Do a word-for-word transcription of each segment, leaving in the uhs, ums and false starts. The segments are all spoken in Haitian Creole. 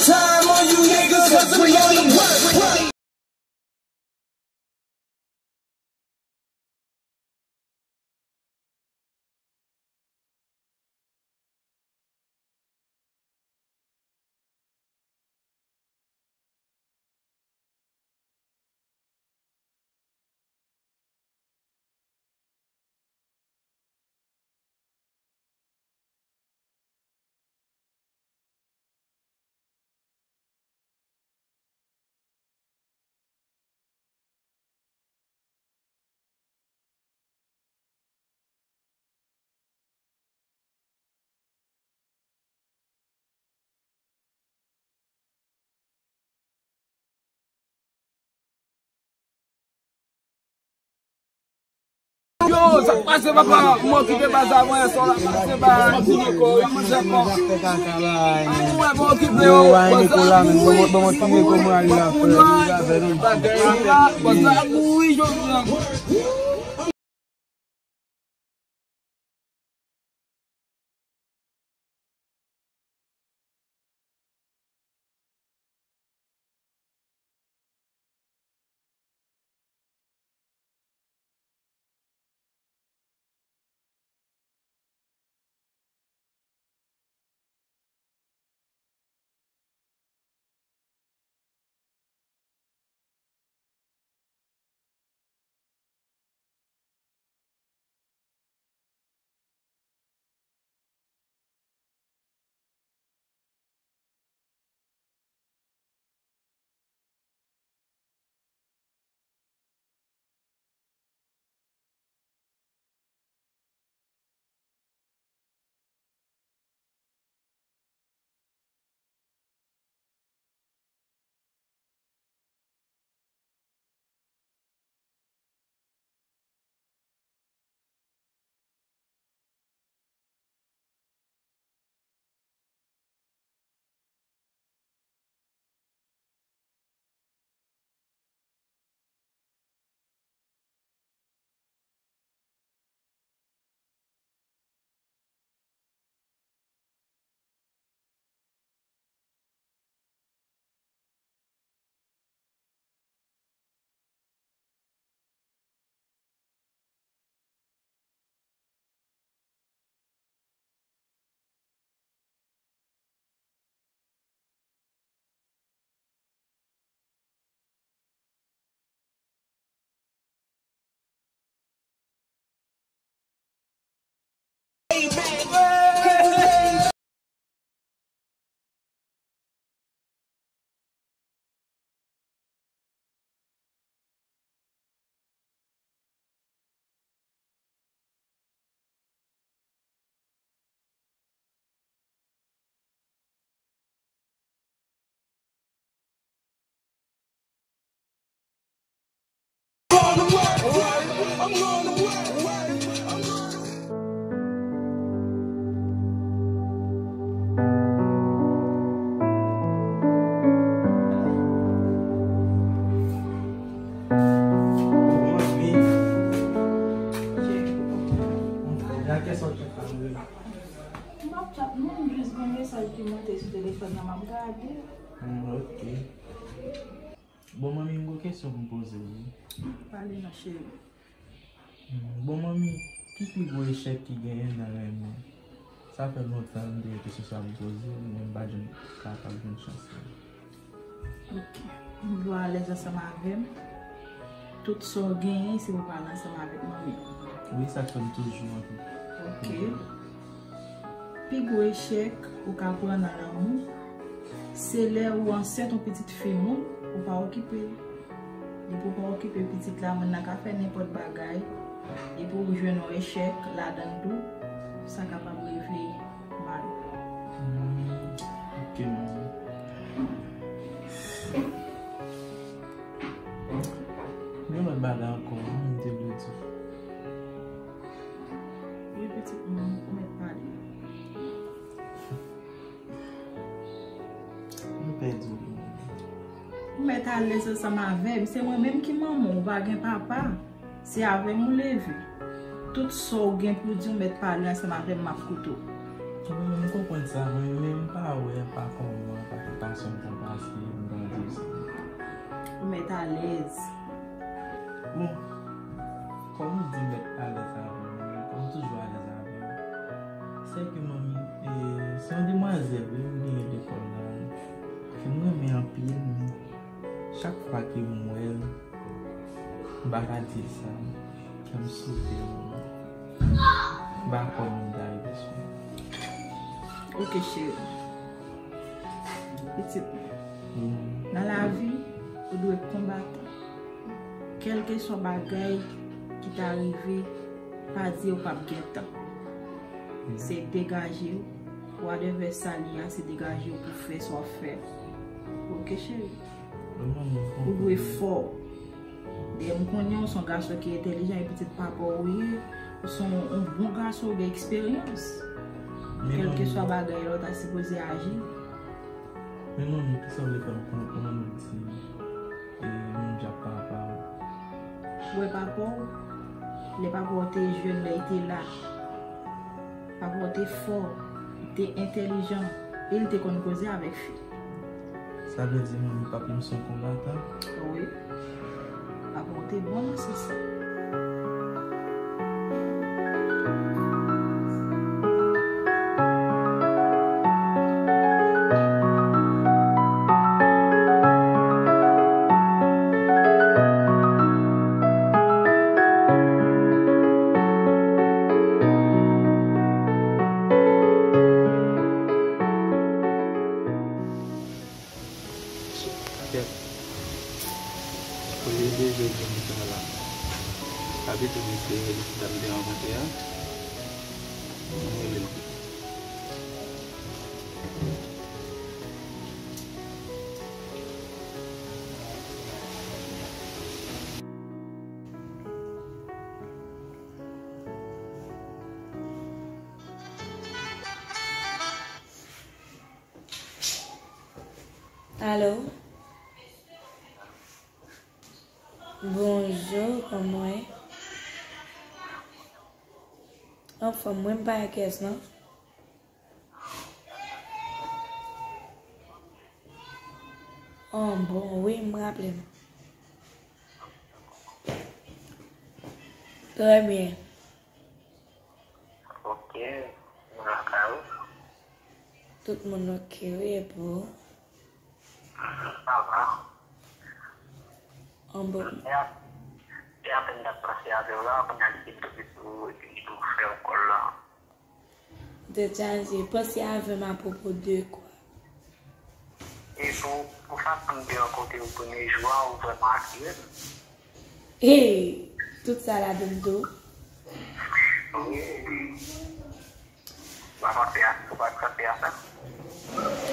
Time on you niggas, 'cause we on the work. Yo, sa k pase papa? M okipe baz avan yè swa la, pase ba Gineko, wi, manzè kò. An mwen, m okipe yo. Yo, ay, Nikola, men, bon, bon, bon, ti Niko, mwen, ali la, frè. Bagay la, baz la ap mouri jodi a. M p ap chat non, m jis gen yon mesaj ki monte sou telefòn nan, m ap gade. Hmm, ok. Bon, manmi, m gon kesyon pou m poze w, wi. Pale non, cheri. Hmm, bon, manmi, ki pi gwo echèk ki genyen nan renmen? Sa fè lontan m te gen kesyon sa pou m poze w, men m pa t janm kapab jwenn chans lan. Ok. M vle w alèz ansanm avè m. Tout sa w genyen, se pou w pale ansanm avèk manmi. Wi, sa k fè m toujou anvi. Ok. Pi gwo echèk ou ka pran nan lanmou, se lè ou ansent yon pitit fi moun, ou pa okipe l. Depi w pa okipe pitit la, moun nan ka fè nenpòt bagay, epi w jwenn yon echèk ladan l tou, sa kapab rive mal. Hmm, ok, manmi. Gen lòt bagay ankò, wi, m te vle di w. Wi, pitit mwen, ou mèt pale. M pèdi w. Ou mèt alèz ansanm avè m. Se mwen menm ki manman w, ou pa gen papa. Se avè m ou leve. Tout sa w gen pou di, ou mèt pale ansanm avè m, m ap koute w. Mwen menm, m konprann sa, mwen menm, m pa wè pa kòman, pa ki fason m ta pase, m ta di w sa. Ou mèt alèz. Bon, kòm ou di m mèt alèz avè w, kòm m toujou alèz avè w. Sè ke manmi, e, se yon demwazèl, wi, m genyen lekòl la. Ke m renmen anpil, men chak fwa ke m wè l, m pa ka di l sa, kè m sote, m pa kwè moun ta rive sou mwen. Ok, cheri. Pitit mwen. Nan lavi, ou dwe konbatan. Kèlkeswa bagay ki ta rive, pa di ou p ap gentan. Se degaje w. Whatever sa li a, se degaje w pou fè sa w ap fè. Ok, cheri? Ou dwe fò. Dayè, m konnen w se yon gason ki entèlijan, e pitit papa w ou ye. Ou se yon, yon bon gason, ou gen eksperyans. Kèlkeswa bagay la, ou ta sipoze aji. Men manmi, kisa w vle fè m konprann ou di, e, menm jan ak papa w? Ou wè papa w, lè papa w te jèn, lè l te la, papa w te fò, li te entèlijan, e li te konn koze avèk fi. Sa vle di manmi, papi m se yon konbatan? Wi. Papa w te bon nan sans sa. Kèt. Olye de jodi m sa la. Abitid mesye li ki t ap te rankontre a. Mwen rele l. Alo? Bonjou, kòman w ye? Anfòm, mwen m pa nan kès non. Oh, bon, wi, m raple m. Trè byen. Ok, moun lakay ou? Tout moun ok, wi, epi ou? Sa va. An bon. E a, e apèn m t ap panse avè w la, kounye a li vin tonbe sou ou epi li di w fè w kòl la. Tèt chaje, panse avè m apwopo de kwa? E pou, pou fason m te rankontre w premye jou a, ou vrèman atire m. Hey! Tout sa ladann tou? Wi. Ou pa panse a, ou pa t panse a sa?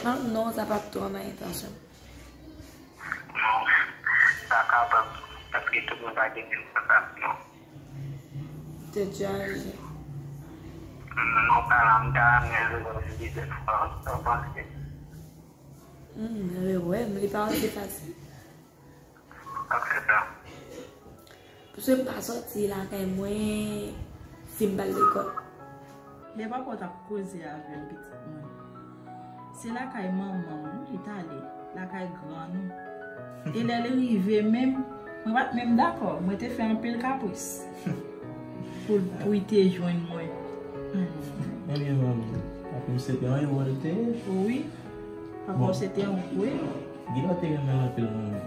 Ah, non, sa pa t twò nan entansyon m. Non, sa kapab, paske tout moun pa gen menm sansasyon. Tèt chaje. Non, pa la, m ta renmen rewè w plizyè fwa, sa w panse? Hmm, rewè m, li pa osi fasil. Ak fè sa. Paske m pa sòti lakay mwen si m pa al lekòl. Lè papa w t ap koze avè m, pitit mwen, se lakay manman w wi li t ale, lakay grann ou. E lè l rive menm, mwen pa t menm dakò, mwen te fè anpil kapris pou, pou l te jwenn mwen. Ebyen, manmi, papi m se te yon ewo l te ye? Wi. Papa w se te yon gwo ewo. Gilò te renmen l anpil, manmi.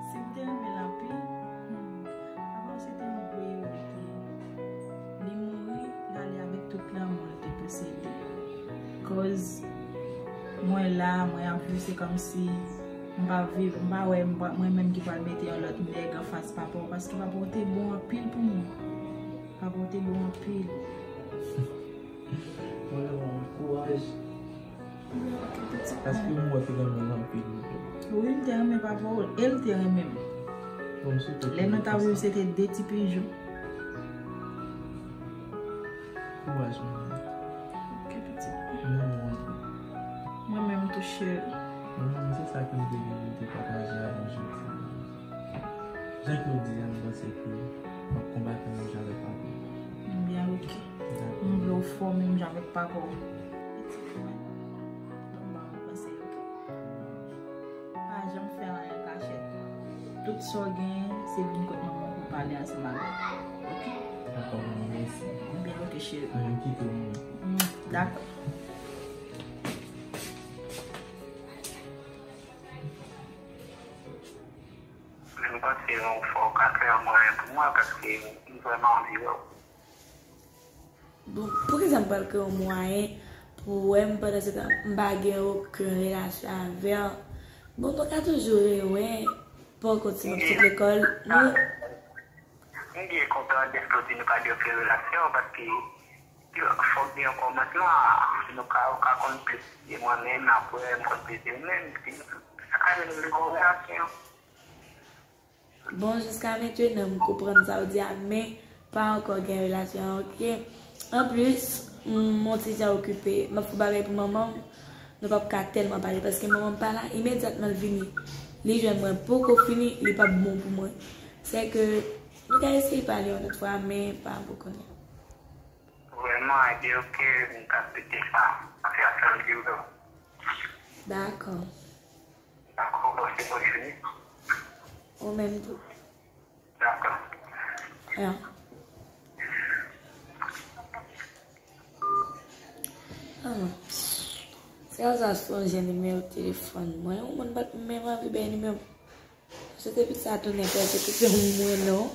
Si m te renmen l anpil, hmm, papa w se te yon gwo ewo l te ye. Li mouri, l ale avèk tout lanmou l te posede. Koz mwen la, mwen ap viv, se kòmsi m pa viv, m pa wè, m pa, mwen menm ki pral mete yon lòt nèg anfas papa w, paske papa w te bon anpil pou mwen. Papa w te bon anpil. Mwen renmen w, kouraj. Paske m wè w te renmen l anpil. Wi, m te renmen papa w, e l te renmen m. Lè nou t ap viv, se te de ti pijon. Kouraj, manmi. Ok, pitit. M renmen w anpil. Mwen menm tou, cheri. Mwen menm, se sa ke m te gen pou m te pataje avè w jodi a. Jan ke w di a, m panse ke w ap konbat menm jan avèk papi w. Ya, ok. M vle w fò menm jan avèk papa w. Pitit mwen, m ba w konsèy, ok? Pa janm fè anyen kachèt. Tout sa w genyen, se vin kot manman w pou pale ansanm avè l. Ok? Dakò, manman, mèsi. Ebyen, ok, cheri. Mwen kite w, mwen. Mm, dakò. Mwen panse yon fò w ka fè yon mwayen pou mwen, paske m vrèman anvi wè w. Bon, poukisa m pral kreye yon mwayen pou w wè m pandan se tan m pa gen okenn relasyon avè w? Bon, nou ka toujou rewè, pa w kontinye ap sot lekòl, nou. M byen kontan dèske w di nou pa gen okenn relasyon, paske fòk gen yon kòmansman, nou ka, ou ka konn plis de mwen menm, apre m konn plis de ou menm, sa ka mennen nou gen yon relasyon. Bon, jiska mentenan, m konprann sa w di a, men pa ankò gen relasyon an, ok? Anplis, m on ti jan okipe. M ap fè bagay pou manman m, nou p ap ka tèlman pale, paske manman m pa la, imedyatman l vini, li jwenn mwen poko fini, li p ap bon pou mwen. Sèke, nou ka eseye pale yon lòt fwa, men pa pou kounye a. Vrèman, ebyen, ok, m ka swete sa. Paske a sa m di w. Dakò. Dakò, bon, se bon, Juni. Ou menm tou. Dakò. Ya. Ah. Se konsa sonje nimewo telefòn mwen. Yon moun pa t menm anvi bay nimewo. Se te pit sa tounen pèsekisyon mwen, non.